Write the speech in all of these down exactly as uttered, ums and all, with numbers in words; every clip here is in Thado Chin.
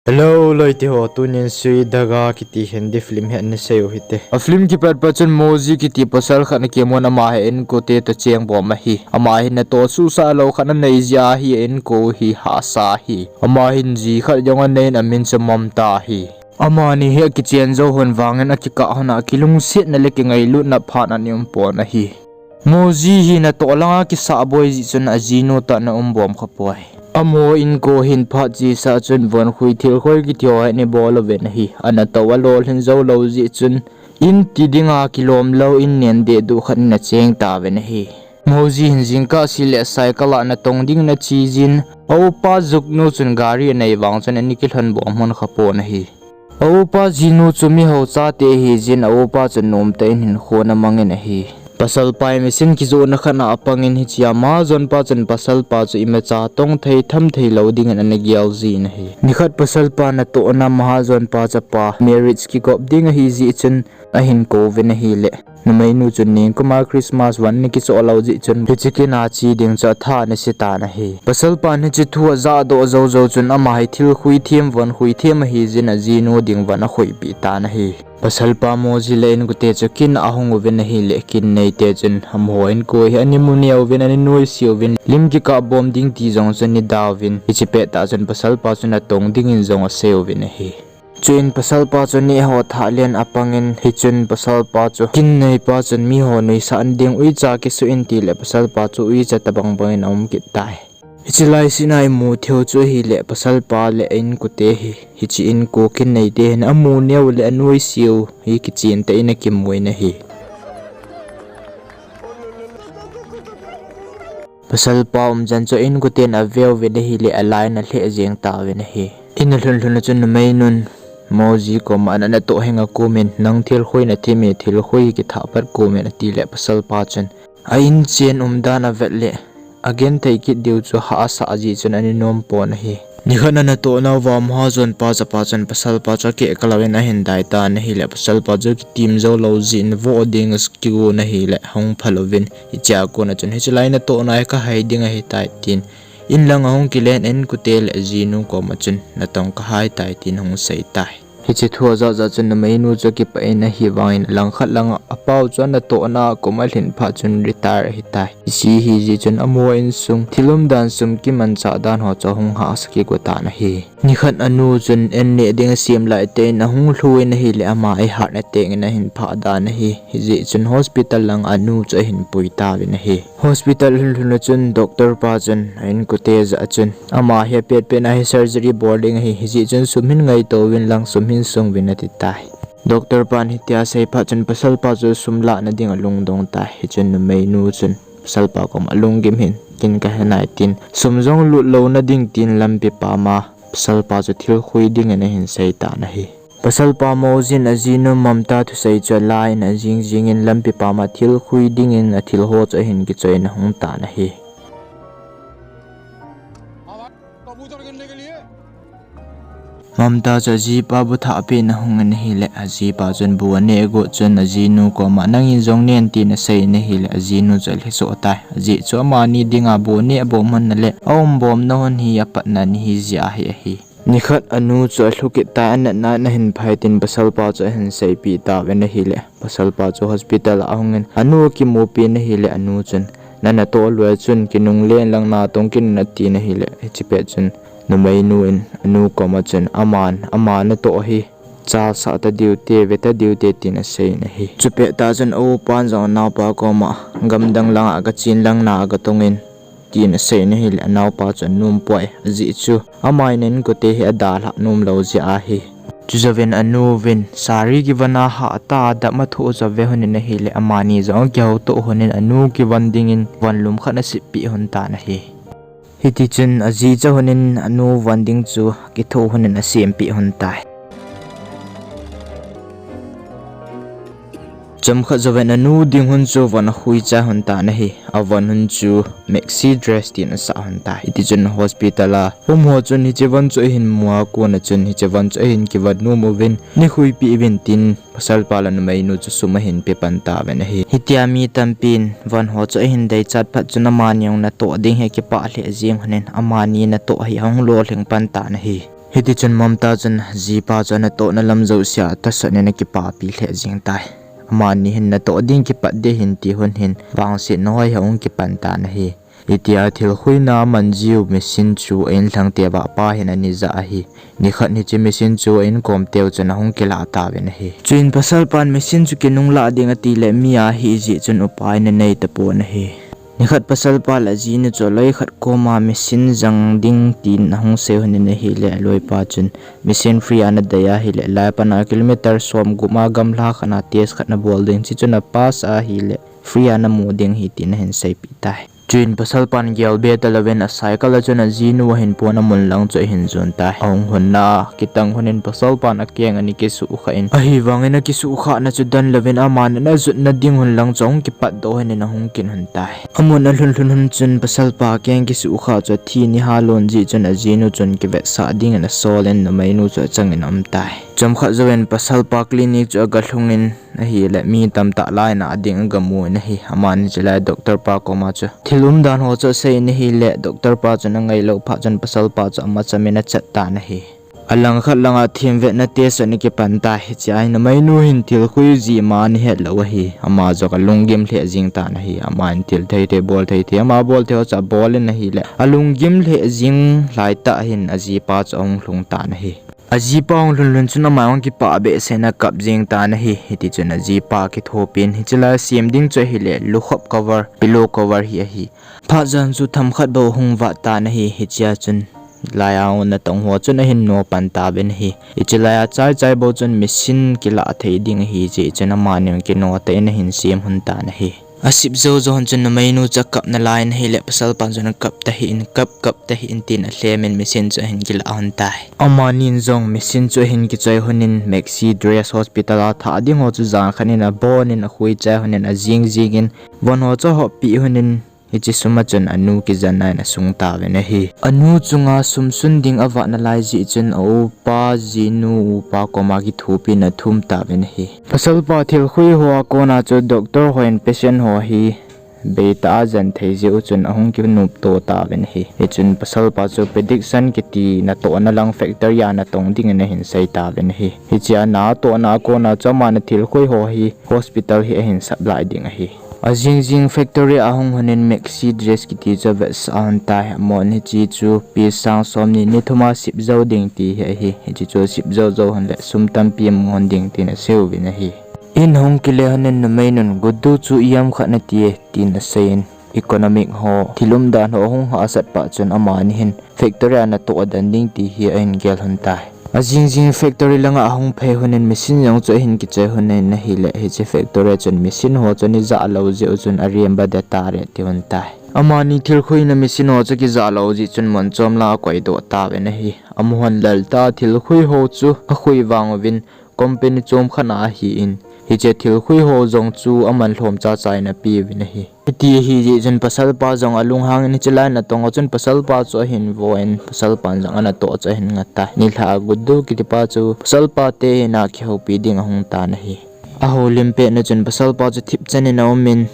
Hello, loite ho, tunin Sui Daga kiti Hindi film hi ana sei u hite. A film kipat pat chun Moji kiti pasal khat ana kimun, ama hi inkote toh cheng bom ahi. Ama hi natoh suhsah lou khat anei jeh a hi inko hi hahsa ahi. Ama hin ji khat jong anei in amin chu Mamta ahi. Amani hi akichen jou hon vangin akikah hon a kilungsetna le kingailutna phat ana um pon ahi. Moji hi natoh langa kisah boi jeh chun ajinu toh ana um bom kha poi. Amaho inko hin phat chesa chun von khui thil khoi kiti ho hi ana bol uvin ahi. Anatoh alolhin jou lou jeh chun in ti dinga kilom lou in nen dehduh khat in acheng tauvin ahi. Moji hin jingkah seh le cycle a natong dingin ache jin, a upa Juknu chun gari anei vang chun ana kilhon bom hon kha pon ahi. A upa jinu chu miho chate ahi jin, a upa chu nomtah in hinkho ana mangin ahi. Pasalpa hi machine kijohna khat a apangin hichea mahajon pa chun pasalpa chu imacha tong thei tham thei lou dingin ana gel jin ahi. Nikhat pasalpa natohna mahajon pa chapa marriage kigop ding ahi jeh chun ahin kouvin ahile, numeinu chun ningkuma Christmas von ana kichoh lou jeh chun hiche kin a che ding chu atha ana se tan ahi. Pasalpan hiche thu ajahdoh jou jou chun ama hi thil khui them von khui them ahi jin ajinu ding von akhoipeh tan ahi. Pasalpa Moji le inkote chu kin a ahung uvin ahile, kin neite chun amaho inko hi ana mu neo uvin ana noise uvin, lim kikah bom ding ti jong chu ana da uvin, hiche pettah chun pasalpa chu natong dingin jong asei uvin ahi. Chuin pasalpa chu neh ho thah len apangin, hichun pasalpa chu kin neipa chun miho nuisat ding uicha kisuh in tile pasalpa chu uicha tabang bangin aum kit tai. Hiche lai scene a imu theiu chu ahile pasalpa le a inkote hi, hiche inko kin neite hin amu neo le anoise u hi kichen tah in akimu in ahi. Pasalpa umchan chu inkoten aveuvin ahile alai in alheh jeng tauvin ahi. In alhun lhun a chun numeinun Moji koma ana natoh henga komin, nang thil khoi nathem e, thil khoi hi kithah pat komin atile pasalpa chun a inchen umdan avet le agenthei kit diu chu hahsa jeh chun ana nom pon ahi. Nikhat ana natoh nauva mahajon pa chapa chun pasalpa chu akeh kalouvin ahin dai tan ahile pasalpa chu kitim jou lou jeh in voh ding kigon ahile hung phal uvin, hichea kona chun hiche lai natohna hi kahai ding ahitai tin, in lang ahung kilen inkote le ajinu koma chun natong kahai tai tin ahung sei tai. Hiche thu ajah jah chun numeinu chu akipah in ahivangin alangkhat langa apau chu anatohna a kum alhin phat chun retire ahitai. Hiche hijeh chun amaho insung thil umdan sum kimanchah dan ho chu ahung hahsa kigo tan ahi. Nikhat anu chun an neh ding asem laitah in ahung lhu in ahile ama hi heart attack in ahin phah dan ahi. Hijeh chun hospital langa anu chu ahin pui tauvin ahi. Hospital lhun lhun a chun doctor pa chun a inkote jah a chun ama hi apet pet na hi surgery bol ding ahi, hijeh chun sum hin ngaito uvin lang, sum hin sung uvin ati tai. Doctor pan hitia asei phat chun pasalpa chu sum lahna ding alungdong tai. Hichun numeinu chun pasalpa koma lunggim hih in, kin kahe nai tin, sum jong lut louna ding tin lampi pama pasalpa chu thil khui dingin ahin sei tan ahi. Pasalpa Mojin ajinu Mamta thusei chu alan ajing jingin lampi pama thil khui dingin athil ho chu ahin kichoiyin ahung tan ahi. Mamta chu ajipa bu thah pen ahungin ahile, ajipa chun bu aneh agot chun ajinu koma nangin jong nen tin aseiyin ahile, ajinu chu alhisoh tai. Ajeh chu amani dinga bu aneh abom hon le aumbomna hon hi apatna ni hijeh ahi ahi. Nikhat anu chu alhu kit tai, anatna in ahin phai tin pasalpa chu ahin seipeh tauvin ahile, pasalpa chu hospital a ahungin anu akimupi in ahile, anu chun nanatoh lou a chun kinungle in lang natong kit in atin ahile, hiche pet chun numeinu in anu koma chun aman ama natoh hi chalsah tadiu te, ve tadiu te tin aseiyin ahi. Chupet tah chun aupan jong anaopa koma gamdang langa gachen lang na gatongin tin aseiyin ahile, anaopa chu anom poi, ajeh chu amanin inkote hi adalhah nom lou jeh ahi. Chujouvin anuvin sari kivon a hah tah a dam athoh chu ave lhonin ahile, amani jong akihoutoh lhonin anu kivon dingin von lum khat asempeh lhon tan ahi. Hitichun ajicha lhonin anu von ding chu kithoh lhonin asempeh lhon tai. Chomkhat jouvin anu ding lhon chu von akhui chai lhon tan ahi. Avon lhon chu maxi dress tin asah lhon tai. Hitichun hospital a umho chun hiche von chu ahin mu a kona chun hiche von chu ahin kivon nom uvin, neikhoipeh uvin tin pasalpa le numeinu chu sum ahin pe pan tauvin ahi. Hitia mi tampin von ho chu ahin deichat phat chun amani jong natoh ding hi akipah lheh jeng lhonin amani natoh hi ahung lolhing pan tan ahi. Hiti chun Mamta chun jipa chu ana tohna lam jousea tahsan in akipapi lheh jing tai. Amani hin natoh ding kipat ding ahin ti hun hin vangsetna hoi a hung kipan tan ahi. Hitia thil khuina aman jiu machine chu a-in lhangte vahpa hin ana ja ahi. Nikhat hiche machine chu a-inkom teu chun ahung kilah tauvin ahi. Chuin pasalpan machine chu kinunglah ding ati le mi ahijeh chun upai ana nei tapon ahi. Nikhat pasalpa le ajinu chu aloi khat koma machine jang ding tin ahung sei hun in ahile, aloipa chun machine free a ana dei ahile, laiya pat a kilometer som gup a gamla khat a test khat ana bol ding, chuchun apass ahile free a ana mu ding ahi tin ahin seipeh tai. Chuin pasalpan gelbe talouvin acycle a chun ajinu ahin pon amun lang chu ahin jon tai. Ahung lhunna kitang hun in pasalpan akeng ana kisuhkhah in, ahivangin akisuhkhahna chu dan louvin aman ana jutna ding hun lang chu ahung kipatdoh hun in ahung kin hun tai. Amun alhun lhun hun chun pasalpa akeng kisuhkhah chu athi ana halon jeh chun ajinu chun kivetsah dingin asol in numeinu chu achangin aum tai. Chomkhat jouvin pasalpa clinic chu agalhung in ahile, mi tamtah lai in ading agamu in ahi. Amani chulai doctor pa koma chu thil umdan ho chu asei in ahile, doctor pa chun angailou phat chun pasalpa chu amacham in achat tan ahi. Alangkhat langa themvetna test ana kipan tai. Hichea hin numeinu hin thil khui jeh ma ana hetlou ahi. Ama jong alunggim lheh jeng tan ahi. Aman thil thei thei bol thei thei ama bol thei ho chu abol in ahile, alunggim lheh jeng laitah hin ajipa chu ahung lhung tan ahi. Ajipa ahung lhun lhun chun ama ahung kipah behseh in akap jeng tan ahi. Hiti chun ajipa akithopin, hiche lai sem ding chu ahile, lukhop cover, pillow cover hi ahi. Phat jan chu themkhat bou ahung vat tan ahi. Hichea chun laiya natong ho chun ahin no pan tauvin ahi. Hiche laiya chai chai bou chun machine kilah thei ding ahijeh chun amani kino tah in ahin sem hun tan ahi. Asep jou jou hun chun numeinu chu akap nalai in ahile, pasalpan chun kap tahih in, kap, kap tahih in tin alhem in machine chu ahin kilah hun tai. Amanin jong machine chu ahin kichoi hun in maxi dress hospital a thah ding ho chu jan khat in abon in akhui chai hun in ajing jing in von ho chu ahoppeh hun in hiche sum a chun anu kijen a in asung tauvin ahi. Anu chunga sum sun ding avah nalai jeh chun aupa jinu upa koma kithopin athum tauvin ahi. Pasalpa thil khui ho a kona chu doctor hon patient ho hi beitah a jen thei jeh u chun ahung kinopto tauvin ahi. Hichun pasalpa chu prediction kiti natohna lang factory a natong dingin ahin sei tauvin ahi. Hichea natohna a kona chu aman thil khui ho hi hospital hi ahin supply ding ahi. Ajing jing factory a ahung hun in maxi dress kiti chu avetsah hun tai. Amon hiche chu piece sang somni ni thum a sep jou ding ti hi ahi. Hiche chu sep jou jou hun le sum tampi amu hun ding tin asei uvin ahi. In ahung kile hun in numeinun, Gudu chu ijem khat nati e, tin asei in, economic ho, thil umdan ho ahung hahsat phat chun amani hin factory a natoh den ding ti hi ahin gel hun tai. Ajing jing factory langa ahung phei hun in machine jong chu ahin kichoi hun in ahile, hiche factory a chun machine ho chu ana jah lou jeh u chun aremba de tare ti hun tai. Amani thil khuina machine ho chu akijah lou jeh chun mun chom lang a akoidoh tauvin ahi. Amu hon lel tah a thil khui ho chu akhui vang uvin company chom khat a ahin, hiche thil khui ho jong chu aman lhom cha cha in apeuvin ahi. Hiti ahijeh chun pasalpa jong alunghang in hiche lai natong a chun pasalpa chu ahin vo in pasalpan jong anatoh chu ahin ngat tai. Nilhah a Gudu kitipa chu pasalpa te in a kihoupi ding ahung tan ahi. Ahoulim petna chun pasalpa chu thipchan in aum in,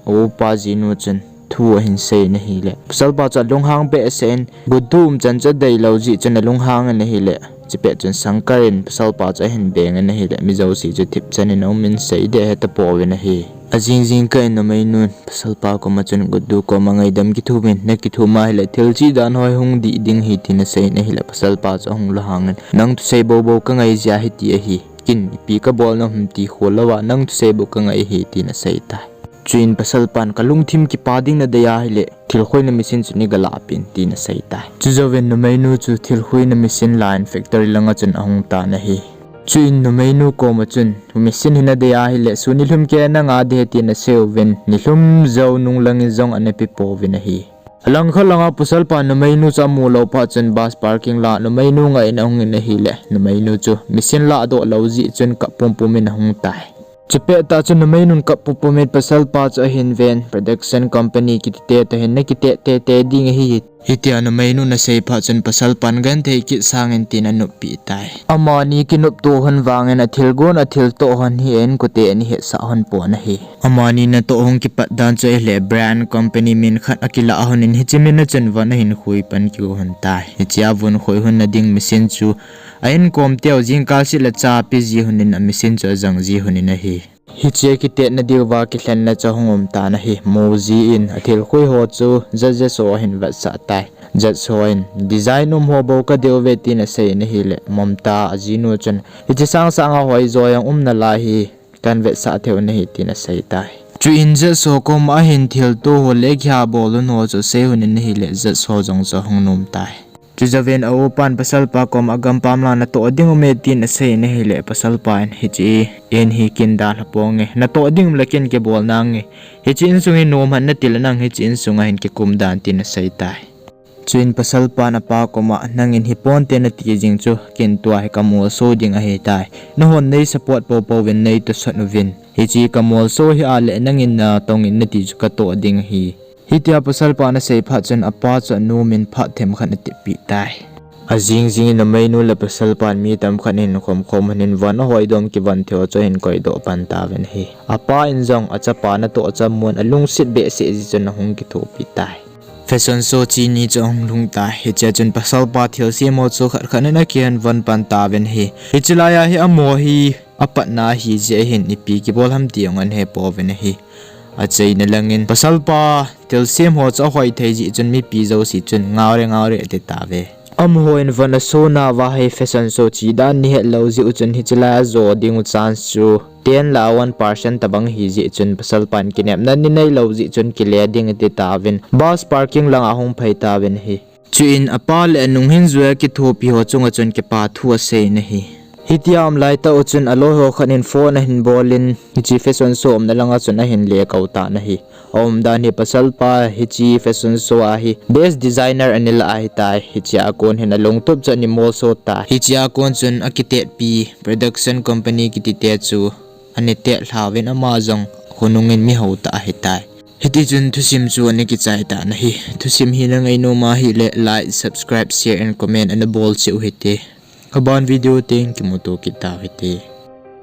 aupa jinu chun thu ahin sei in ahile, pasalpa chu alunghang behseh in, Gudu umchan chu adei lou jeh chun alunghang in ahile, chupet chun Shankar in pasalpa chu ahin beng in ahile, mi jouse chu thipchan in aum in sei deh hetapouvin ahi. Ajing jing kah in numeinun pasalpa koma chun Gudu koma ngaidam kithum in, nakithum ahile thil chih dan ho hi hung dih ding ahi tin asei in ahile, pasalpa chu ahung lunghang in, nang thusei bou bou kangai jeh a hiti ahi. Ken ipi kabol nom ham ti khol louva nang thusei bou kangai ahi tin asei tai. Chuin pasalpan kalungthim kipa ding nadei ahile, thil khuina machine chu nei galah peh in tin asei tai. Chujouvin numeinu chu thil khuina machine la in factory langa chun ahung tan ahi. Chuin numeinu koma chun, machine hi nadei ahile, sun nilhum kei nanga ding ahi tin asei uvin, nilhum jou nung langin jong ana pepouvin ahi. Alangkhat langa pasalpan numeinu chu amu lou phat chun bus parking lah a numeinu ngai in ahung in ahile, numeinu chu machine lahdoh lou jeh chun kap pumpum in ahung tai. Chupet tah chun numeinun kap pumpum in pasalpa chu ahin ven, production company kiti te toh hin nakiteh tei tei ding ahi. Hitia numeinu in asei phat chun pasalpan genthei kit sangin tin anoppi tai. Amani kinopto hon vangin athilgon athiltoh hon hi a-inkote ana hetsah hon pon ahi. Amani natoh hung kipat dan chu ahile brand company min khat akilah hon in hiche min a chun von ahin khui pan kigo hon tai. Hichea von khui hon nading machine chu a-in kom teu jingkah seh le cha apeji hon in a machine chu ajang ji hon in ahi. Hiche kitetna diuva kilhenna chu ahung um tan ahi. Muji in athil khui ho chu Jatso ahin vetsah tai. Jatso in design um ho bou kadei uve tin asei in ahile Momta ajinu chun hiche sangsanga hoijo jong um nalai hi kahin vetsah theiu ahi tin asei tai. Chuin Jatso koma ahin thilto ho le kiha bol hon ho chu asei hon in ahile Jatso jong chu ahung nom tai. Chujouvin a-upan pasalpa koma gampam lang natoh ding ume tin asei in ahile pasalpa in hiche in hi kin dalha ponge, natoh ding um le kin kibol nange, hiche insung hi nom hen nati le nang hiche insunga hin kikum dan tin asei tai. Chuin pasalpan apa koma nangin hiponte nati jing chu kin tua hi kamolso ding ahitai. Nahon nei support poupou vin nei tosot uvin. Hiche kamolso hi ahile nangin natong in nati chu katoh ding ahi. Hitia pasalpan asei phat chun apa chu anomin phat themkhat ateppi tai. Ajing jingin numeinu le pasalpan mi tamkhat ahin khomkhom hon in von ahoidom kivon theiho chu ahin koidoh pan tauvin ahi. Apa in jong achapa natoh chamun alungset behseh jeh chun ahung kithopi tai. Fashion show che ni chu ahung lhung tai. Hichea chun pasalpa thilsem ho chu khat khat in akihen von pan tauvin ahi. Hiche laiya hi amaho hi apatna ahijeh hin ipi kibol ham ti jong ana hepouvin ahi. Achaina langin pasalpa thilsem ho chu ahoi thei jeh chun mipi jouse chun ngaure ngaure ati tauve. Amahon von aso nauva hi fashion show che dan nahet lou jeh u chun hiche laiya jo dingu chance chu ten lah a one percent tobang ahijeh chun pasalpan kinepna naneilou jeh chun kile ding ati tauvin bus parking langa ahung phei tauvin ahi. Chuin apa le anung hin juia kithopi ho chunga chun kipa thu asei in ahi. Hitia um laitah u chun aloi ho khat in phone ahin bolin hiche fashion show umna langa chun ahin lekou tan ahi. Aumdan hi pasalpa hiche fashion show a hi best designer ana lah ahitai. Hichea kon hin alungtup chu ana molso tai. Hichea kon chun akitetpi production company kitite chu ana tetlhauvin ama jong khonungin mi houtah ahitai. Hitichun thusim chu ana kichai tan ahi. Thusim hi nangainom ahile like, subscribe, share and comment ana bol cheh u hite. Aban video teng kimuto kit tau hite.